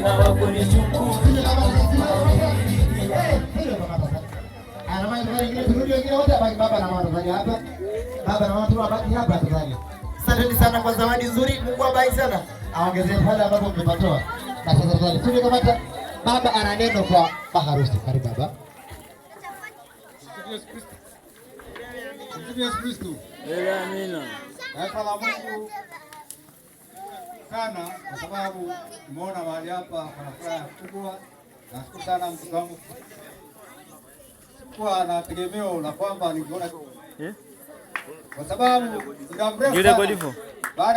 Hawakunishukuru. Baba na mama tafadhali hapa. Baba na mama tu wabaki hapa tafadhali. Asanteni sana kwa zawadi nzuri. Mungu awabariki sana. Aongezee pale ambapo mmepatoa. Na sasa tafadhali studio kamata. Baba ana neno kwa maharusi. Karibu baba. Msifu Yesu Kristo. Amina. Taifa la Mungu sana kwa sababu nimeona mahali hapa pana furaha kubwa. Nashukuru sana mtoto wangu sikuwa na tegemeo la kwamba ningeona Eh? kwa sababu muda mrefu Yule sana kwa hivyo.